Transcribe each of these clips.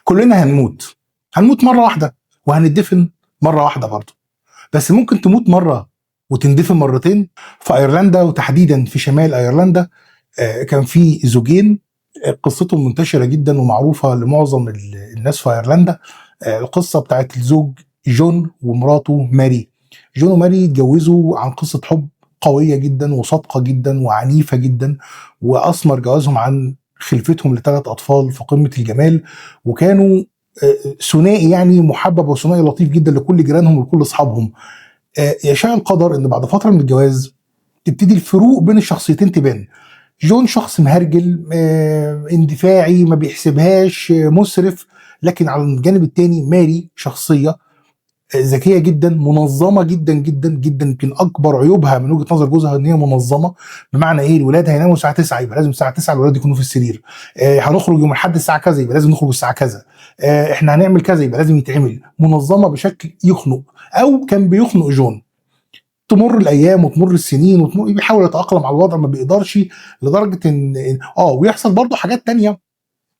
كلنا هنموت، هنموت مرة واحدة وهندفن مرة واحدة برضه، بس ممكن تموت مرة وتندفن مرتين. في ايرلندا وتحديدا في شمال ايرلندا كان في زوجين، قصتهم منتشرة جدا ومعروفة لمعظم الناس في ايرلندا. القصة بتاعت الزوج جون ومراته ماري. جون وماري اتجوزوا عن قصة حب قوية جدا وصادقة جدا وعنيفه جدا، واثمر جوازهم عن خلفتهم لثلاث اطفال في قمة الجمال، وكانوا ثنائي يعني محبب وثنائي لطيف جدا لكل جيرانهم ولكل اصحابهم. يشاء القدر ان بعد فترة من الجواز تبتدي الفروق بين الشخصيتين تبان. جون شخص مهرجل، اندفاعي، ما بيحسبهاش، مسرف، لكن على الجانب التاني ماري شخصية ذكية جدا، منظمة جدا جدا جدا. يمكن اكبر عيوبها من وجهه نظر جوزها ان هي منظمة، بمعنى ايه؟ الولاد هيناموا الساعة 9 يبقى لازم الساعة 9 الولاد يكونوا في السرير، هنخرج يوم الاحد الساعة كذا يبقى لازم نخرج الساعة كذا، احنا هنعمل كذا يبقى لازم يتعمل. منظمة بشكل يخنق، او كان بيخنق جون. تمر الايام وتمر السنين وتمر، بيحاول يتاقلم على الوضع ما بيقدرش، لدرجة ان ويحصل برضه حاجات تانية،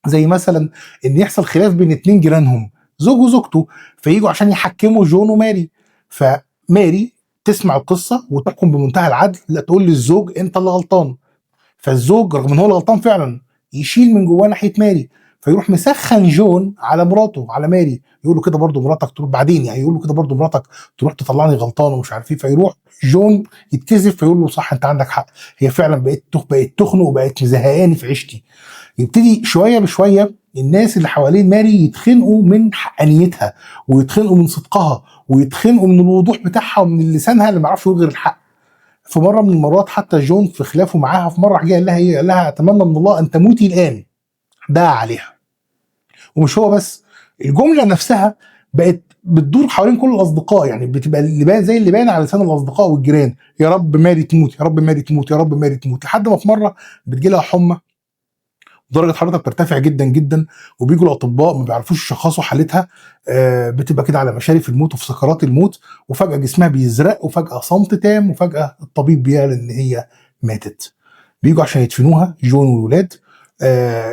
زي مثلا ان يحصل خلاف بين اتنين جيرانهم، زوج وزوجته، فيجوا عشان يحكموا جون وماري. فماري تسمع القصة وتحكم بمنتهى العدل، لا تقول للزوج انت اللي غلطان. فالزوج رغم ان هو اللي غلطان فعلا يشيل من جواه ناحية ماري، فيروح مسخن جون على مراته، على ماري، يقول له كده برضه مراتك تروح بعدين، يعني يقول له كده برضه مراتك تروح تطلعني غلطان ومش عارف ايه. فيروح جون يتكسف فيقول له صح انت عندك حق، هي فعلا بقت تخنق وبقت مزهقاني في عيشتي. يبتدي شوية بشوية الناس اللي حوالين ماري يتخنقوا من حقانيتها، ويتخنقوا من صدقها، ويتخنقوا من الوضوح بتاعها ومن لسانها اللي ما يعرفش يقول غير الحق. في مرة من المرات حتى جون في خلافه معاها في مرة جه قال لها ايه؟ قال لها اتمنى من الله ان تموتي الان. دعا عليها. ومش هو بس، الجملة نفسها بقت بتدور حوالين كل الاصدقاء، يعني بتبقى اللي بان زي اللي بان على لسان الاصدقاء والجيران، يا رب ماري تموت، يا رب ماري تموت، يا رب ماري تموت. لحد ما في مرة بتجي لها حمى، درجه حرارتها بترتفع جدا جدا، وبيجوا الاطباء ما بيعرفوش يشخصوا حالتها، بتبقى كده على مشارف الموت وفي سكرات الموت، وفجاة جسمها بيزرق، وفجاة صمت تام، وفجاة الطبيب بيعلن ان هي ماتت. بيجوا عشان يدفنوها جون والولاد،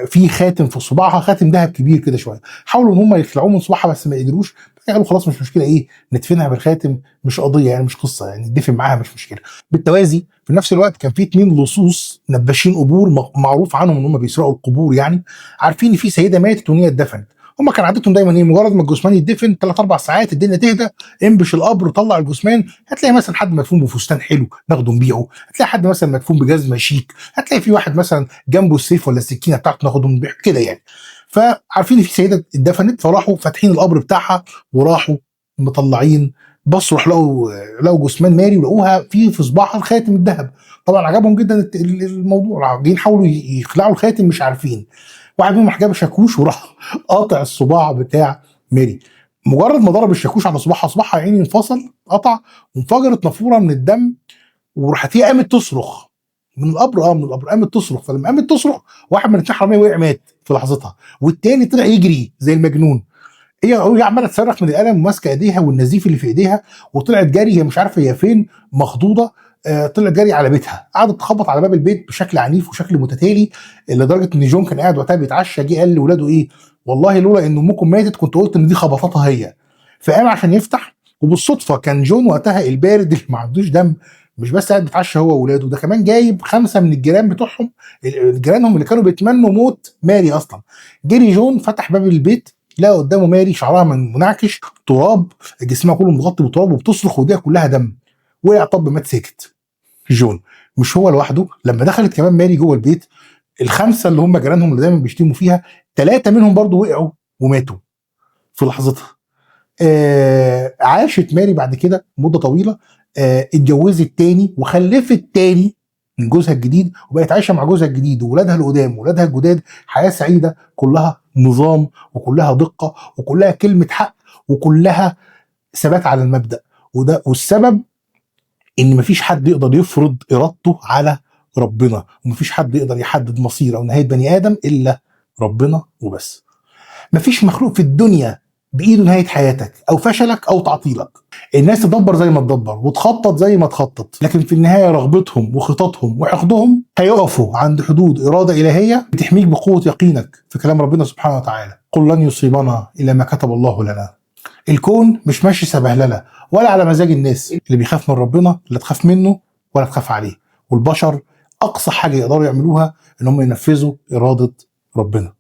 في خاتم في صباعها، خاتم ذهب كبير كده شوية، حاولوا ان هم يخلعوه من صباعها بس ما قدروش، قالوا خلاص مش مشكلة، ايه ندفنها بالخاتم، مش قضية يعني، مش قصة يعني، ندفن معاها مش مشكلة. بالتوازي في نفس الوقت كان في اتنين لصوص نباشين قبور، معروف عنهم ان هم بيسرقوا القبور، يعني عارفين ان في سيده ماتت وان هي اتدفنت. هم كان عادتهم دايما ايه؟ مجرد ما الجثمان يدفن 3 4 ساعات الدنيا تهدى، انبش القبر طلع الجثمان، هتلاقي مثلا حد مدفون بفستان حلو ناخده نبيعه، هتلاقي حد مثلا مدفون بجزمه شيك، هتلاقي في واحد مثلا جنبه السيف ولا السكينة بتاعته ناخده نبيعه كده يعني. فعارفين ان في سيده اتدفنت، فراحوا فاتحين القبر بتاعها وراحوا مطلعين، بصوا راح لقوا جثمان ماري، ولقوها في صباعها الخاتم الذهب. طبعا عجبهم جدا الموضوع، جايين حاولوا يخلعوا الخاتم مش عارفين. واحد منهم راح جاب شاكوش وراح قاطع الصباع بتاع ماري. مجرد ما ضرب الشاكوش على صباعها، صباعها يعني انفصل، قطع، وانفجرت نافورة من الدم، وراحت هي قامت تصرخ من القبر، من القبر قامت تصرخ. فلما قامت تصرخ واحد من الاثنين حرامية وقع مات في لحظتها، والتاني طلع يجري زي المجنون. هي عماله تصرخ من الالم وماسكه ايديها والنزيف اللي في ايديها، وطلعت جري، هي مش عارفه هي فين، مخضوضه، طلعت جري على بيتها، قعدت تخبط على باب البيت بشكل عنيف وشكل متتالي، لدرجة ان جون كان قاعد وقتها بيتعشى، جه قال لاولاده ايه؟ والله لولا ان امكم ماتت كنت قلت ان دي خبطتها هي. فقام عشان يفتح، وبالصدفه كان جون وقتها البارد اللي ما عندوش دم، مش بس قاعد بيتعشى هو واولاده، ده كمان جايب 5 من الجيران بتوعهم، جيرانهم اللي كانوا بيتمنوا موت ماري اصلا. جري جون فتح باب البيت، لقى قدامه ماري شعرها منعكش، تراب، جسمها كله متغطي بتراب، وبتصرخ وايديها كلها دم. وقع طب مات ساكت. جون مش هو لوحده، لما دخلت كمان ماري جوه البيت، ال5 اللي هم جيرانهم اللي دايما بيشتموا فيها، 3 منهم برضو وقعوا وماتوا في لحظتها. عاشت ماري بعد كده مده طويلة، اتجوزت تاني وخلفت تاني من جوزها الجديد، وبقت عايشه مع جوزها الجديد وولادها القدام وولادها الجداد حياة سعيدة، كلها نظام وكلها دقه وكلها كلمة حق وكلها ثبات على المبدا. وده والسبب ان مفيش حد يقدر يفرض ارادته على ربنا، ومفيش حد يقدر يحدد مصير او نهاية بني ادم الا ربنا وبس. مفيش مخلوق في الدنيا بايده نهاية حياتك او فشلك او تعطيلك. الناس تدبر زي ما تدبر وتخطط زي ما تخطط، لكن في النهاية رغبتهم وخططهم وحقدهم هيقفوا عند حدود اراده الهيه بتحميك بقوة يقينك في كلام ربنا سبحانه وتعالى. قل لن يصيبنا الا ما كتب الله لنا. الكون مش ماشي سبهلله ولا على مزاج الناس. اللي بيخاف من ربنا لا تخاف منه ولا تخاف عليه. والبشر اقصى حاجة يقدروا يعملوها ان هم ينفذوا اراده ربنا.